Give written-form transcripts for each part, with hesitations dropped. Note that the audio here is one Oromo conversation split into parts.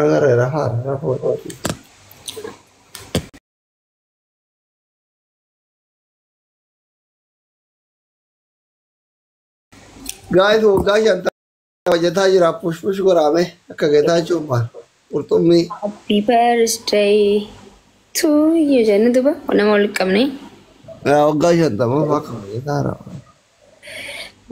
Agarre rafaara rafuu. Guys, waggaa 50 hojjetaa jira. Push push godhaame akka geetaa cuuphaan qurxummii. Happy birthday to you jenne duba nama walitti qabne. Waggaa 50 akka hojjetaa jira.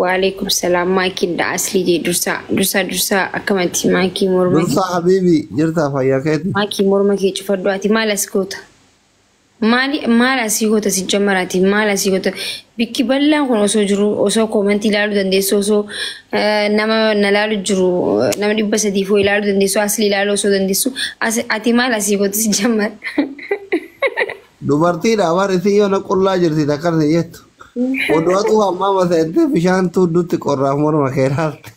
Waalaikum salaam, maakiin dha aslii jee, dursaa dursaa dursaa, akkamatti maakii morma Dursaa habiibi, jirtaa, fayyaa keeti? Maakii, morma kee cufadhu. Ati maal as goota? Maali maal asii goota? Si jammaraati, maal asii goota? Bikki bal'aan kun osoo jiru, osoo koomentii ilaaluu dandeessu, osoo nama na ilaalu jiru, nama 300 foo ilaaluu dandeessu, asli ilaaluu osoo dandeessu, ati maal asii goota si jammar? Dubartiidha bari si yoo na qullaa jirti takkan si jettu. Oduutu hammaama seentee bishaan tuuddutti qorraaf morma kee ilaalte.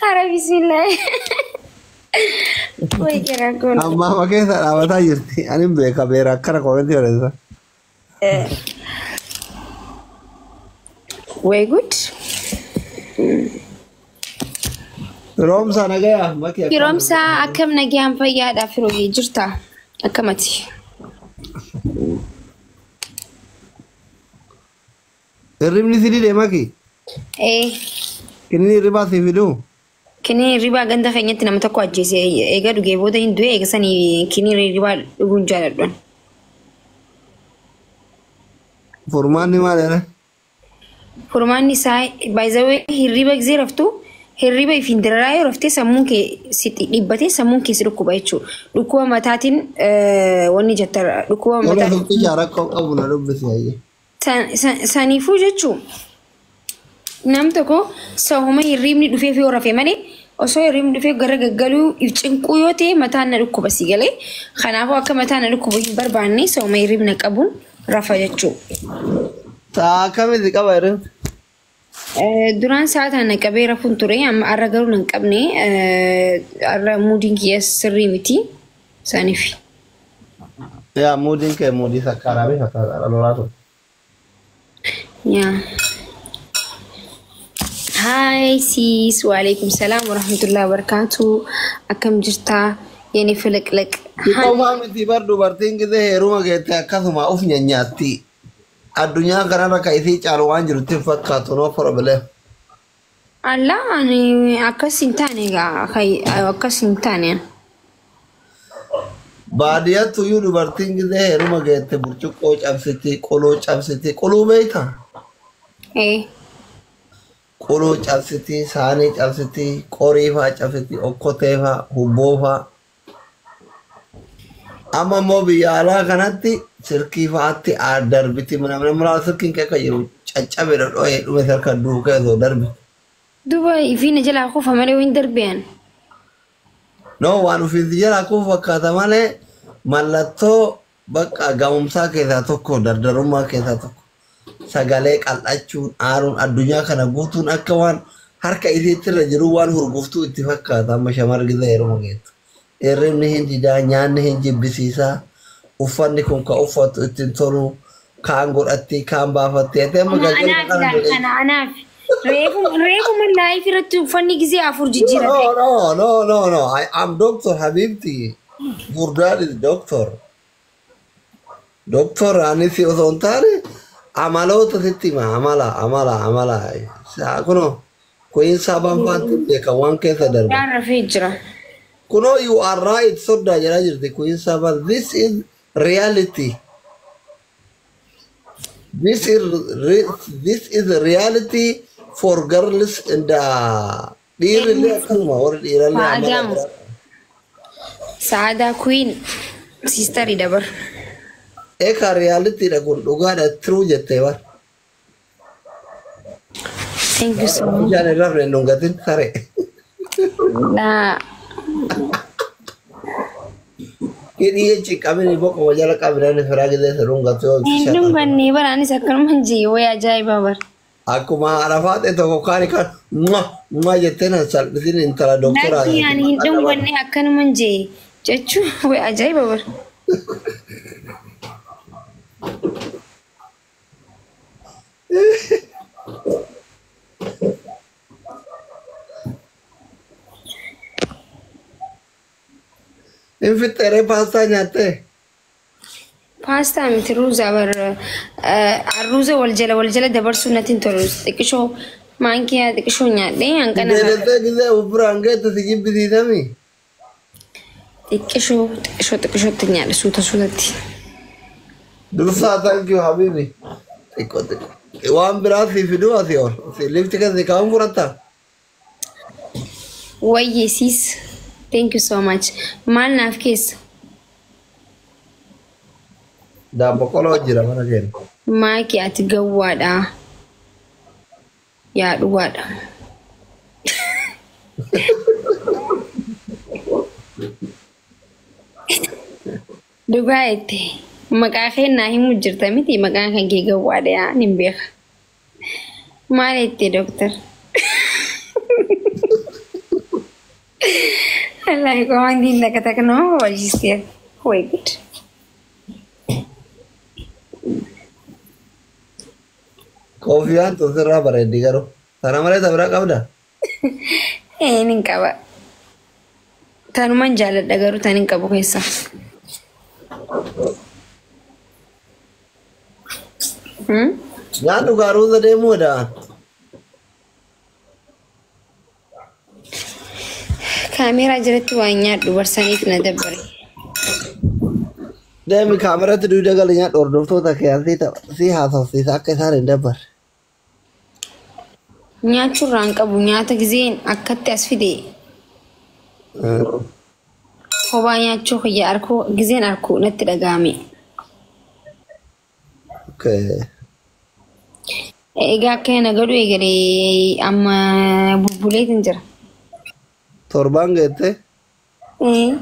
Hara bismillah. Way garaa goona. Hammaama keessa dhaabataa jirti. Ani hin beeka beera akkana koomentii barreessa. Way good. Firoomsaa, nagayaa makii akkam? Firoomsaa, akkam, nagaan fayyaadha? Firooyee, jirta, akkamati? Hirribni si dide, maki? Ee. Kinni hirribaa si fiduu? Kiniin hirribaa ganda keenyatti nama tokko ajjeese, eega dhugee booda hin du'e. Eega sanii kiniin hirribaa dhuguun jaaladhu. Furmaanni maal jedhe? Furmaanni isaa, by the way, hirriba gisee raftu, hirriba ifiin dararaa yoo raftee sammuun kee si dhibbatee sammuun kee si dhukkuba jechuudha. Dhukkuba mataatiin wanni jetta dhukkuba Tola mataa. Tokkicha rakkoo qabu na dubbisi hayyee. Saniifuu jechuun nam tokko sahuma hirribni dhufeef yoo rafe malee, osoo hirribni dhufee gara gaggaluu if cinquu yoo ta'e mataan na dhukkuba si galee. Kanaafuu akka mataan na dhukkubu hin barbaanne, sahuma hirribna qabuun rafa jechuudha. Sa'a akkamitti qaba hirribni? Duraan sa'aataan na qabee rafuun ture, amma har'a garuu nan qabne. Har'a moodiin kiyya sirrii miti saniif. Yaa, moodiin kee moodii sakkaaraa fi fakkaata lolaa ture. Yaa. Hi sis, waalaikum salaam warahmatullahi wabarakatuh. Akkam jirtaa? Yeni filiqliq. Si qofaa miti bar, dubartiin gisee heeruma geette akkasuma uf nyaanyaatti. Addunyaa kanarra ka isii caalu waan jirutti hin fakkaatu, no problem. Allah, ani akkas hin taane egaa, akkas hin taane. Baadiyyaatti iyyuu dubartiin gisee heeruma geette burcuqqoo cabsiti, qoloo cabsiti. Qoloo beektaa? Eh. Qoloo cabsiti, saanii cabsiti, qorii faa cabsiti, okkotee faa, hubboo faa. Amma immoo biyya alaa kanatti silkii fa'aatti darbiti. Mana muraa silkiin kee akka jiru caccabe, dhodho'ee dhume, harka duukee osoo darbi. Duba ifiina jalaa kufa malee hin darbiyan. No, waan ofiisi jalaa kufu fakkaata malee mallattoo bakka gamumsaa keessaa tokko, dardarummaa keessaa tokko. Sagalee qal'achuun, aaruun, addunyaa kana guutuun akka waan harka isiitti irra jiru waan hurguftuu itti fakkaata amma shamarri gisee heeruma geettu. Hirribni hin didaa, nyaanni hin jibbisiisaa, uffanni kun ka uffattu ittiin tolu, kaan godhatti, kaan baafatti. Ati amma Kana galgala anaaf kana ilaal, kana anaaf. Reefu reefu live irratti uffanni gisee afur jijjiirate. No, no, no, no, no. I am doctor, Habibti. Your dad is doctor. Doctor, ani si osoo hin taane amaloota sitti hima. Amala, amala, amala. Kunoo, kuyin saabaan faatti beeka waan keessa darbe. Daan rafee jira. Kunoo, "You are right, soddaa" jedhaa jirti kuyin saabaan. This is reality. This is reality for girls and dhiirri illee akkasuma, warri dhiirallee amala Sa'adaa biraa. Sa'aadaa Queen sisterii dabar. Ekaa, realityidha kun, dhugaadha, true jettee bar. Thank you so much. Bishaan hin rafne hin dhungatin saree. Laa. Hidhii jechi qabini boqoma jala qabinaan firaa gisee si dhungatu yoo Hin bishaan. dhunganne baraanis akkanuma jee, wayi ajaa'ibaa bar. Akkuma haadha faaxee tokko kaani kan mua mua jettee nan salphisin, intala doktoraa. Lakki, ani hin dhunganne, akkanuma jee jechuun wayi ajaa'iba bar. Hin fixxeeree paastaa nyaattee? Paastaa miti, ruuza bar. Ruuza wal jala wal jala dabarsuu natti hin tolu. Xiqqishoo maankiyaa xiqqishoo nyaadhee hanqana. Deedettee gisee biraan geettu si jibbisiisami. Xiqqishoo xiqqishoo xiqqishootti nyaadhe, suuta suutatti. Dursaa, thank you habibi. Xiqqoo xiqqoo. Waan biraa si fiduu asii ol. Lifti kan si kaa'uun fudhattaa? Wayye sis. Thank you so much. Maal naaf keessa? Daabboo qoloo jira mana keenya. Maaki, ati gawwaadha. Yaa dhugaadha. Dhugaa jette. Maqaa kee naa himuu jirta miti, maqaan kan kee gawwaadha, yaa nin beeka. Maal jette, doctor? Wallahi komandiin takka takka nama babal'isiisteera. Way good. Koofiyaan tun sirraa bareeddi garuu. Sana malee ta biraa qabda? Ee, nin qaba. Tanuman jaalladha garuu tan hin qabu keessa. Hmm? Nyaadhu gaaruuza deemuu dha. Kaameeraa jalatti waan nyaadhu barsaniif na dabbare. Deemi, kaameratti duuda gali nyaadhu, hordoftoota kee asii si haasofsiisa akka isaan hin dabbarre. Nyaachuurraa hin qabu, nyaata gizeen akkatti as fide kophaa nyaachuu kiyya arkuu gizeen arkuu natti dhaga'ame. Okay. Egaa akka na godhu eegalee amma bubbuleetiin jira. Torbaan geette? Ee.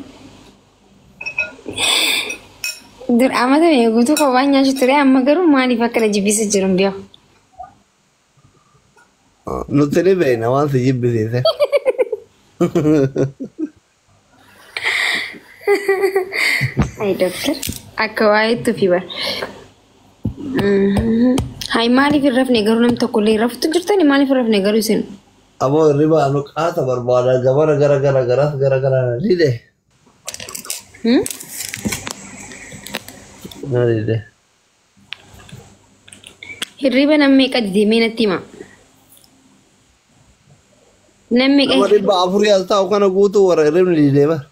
Dur amata mee guutuu kophaa nyaachuu ture, amma garuu maaliif akka na jibbisa jiru hin beeku. Nuti ni beekna waan si jibbisiise. Ay doctor, akka waa'eetti fi bar. Hay, maaliif hin rafne garuu? Namni tokko illee raftu jirtani, maaliif hin rafne garuu isin? Aboo, hirriba anu qaata barbaada, gamana gara gara garas gara gara na dide. Hmm? Na dide. Hirriba nam meeqa didee natti hima. Nam meeqa? Nama 400 as taa'u kana guutuu warra hirribni didee bara.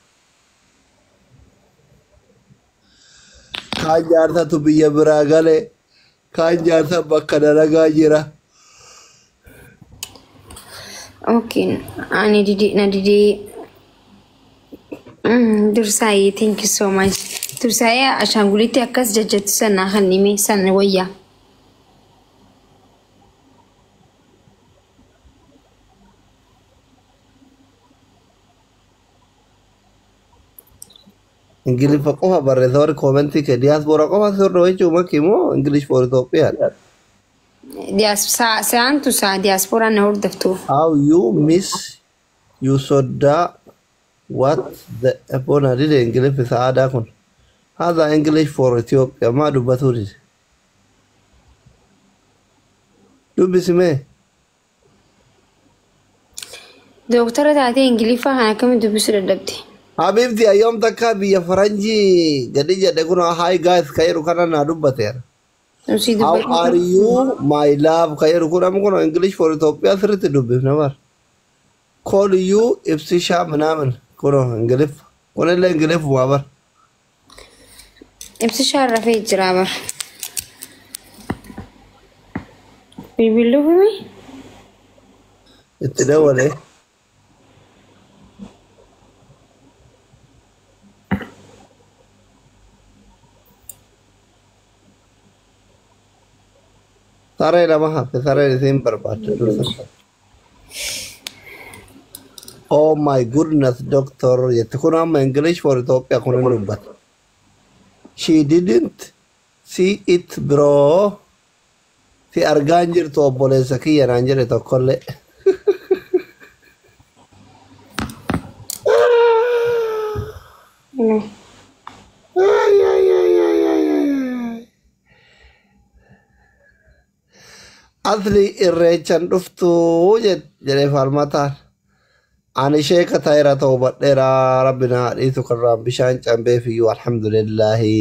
Kaan jaarsatu biyya biraa gale, kaan jaarsa bakka dalagaa jira. Okay, ani didee na didee. Dursaayee, thank you so much. Dursaayee, ashaangulitti akkas jajjattu sanaa kan hime sana wayyaa. Ingiliffa qofa barreessa warri koomentii kee, diyaaspoora qofa sirra jechuu makki moo English for Itoophiyaa? Saantu saa diyaaspooraan na hordoftu. How you miss you soddaa, what the bona dide, Ingiliffi sa'aadaa kun. Haadha, English for Ethiopia maa dubbatuu dide? Dubbisi mee. Dooktara taatee Ingiliffaa kan akkamitti dubbisuu dadhabde? Habibti, ayyoom takka biyya faranjii gadi jedhe kun, "Hi guys" ka jedhu kana naa dubbateera. Usii "How dubbachuu. are you, my love" ka jedhu kun amma kun English for Ethiopia sirriitti dubbifna bar. Call you ibsishaa ምናምን kun Ingiliffa. Kunillee Ingiliffuma bar. Ibsishaan rafee jira bar. Bilbiluu himi? Itti dabalee. Saree lama hafe, sareen isiin barbaadde dursa. "Oh my goodness, doctor" jette kun amma English for Ethiopia kun hin dubbata. She didn't see it, bro. Si argaa hin jirtu obboleessa kiyya naan jedhe tokkollee. Ay, ay, ay, ay, ay, ay. Asli irreechan dhuftuu jedhee falmataan. Ani sheeka ta'eera ta'uu badheera rabbi na dhiisu karraan bishaan cambeef iyyuu alhamdulillahi.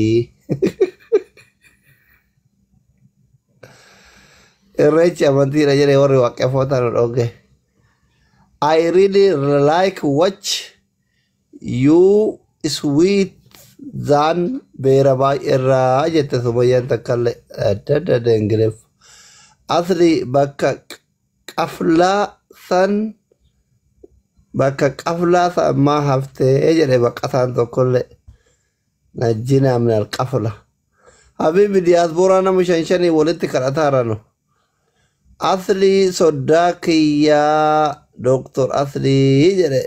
Irreechi amantiidha jedhee warri waaqeffataan nu dhooge. I really like watch you sweet than beera baay'eerraa jette Sumayyaan takkallee adda adda Ingiliff. Asli bakka qaflaa san bakka qaflaa san maa haftee jedhe baqataan tokkollee. Najjinaa min alqafla. Habibi diyaasporaa nama shan shanii walitti kadhataaranu. Asli soddaa kiyyaa Doktor Aslii jedhe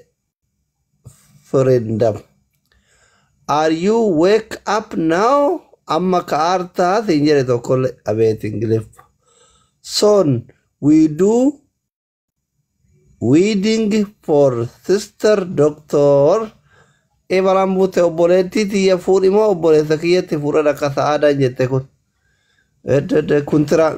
Firindam. Are you wake up now? Amma ka'aartaa siin jedhe tokkollee abeet Ingiliffa. Son, we do wedding for sister doctor. Ibalaan buute obboleettii tiyya fuudhi moo obboleessa kiyyatti fuudha dhaqqa sa'aadhaan jette kun. Kuntira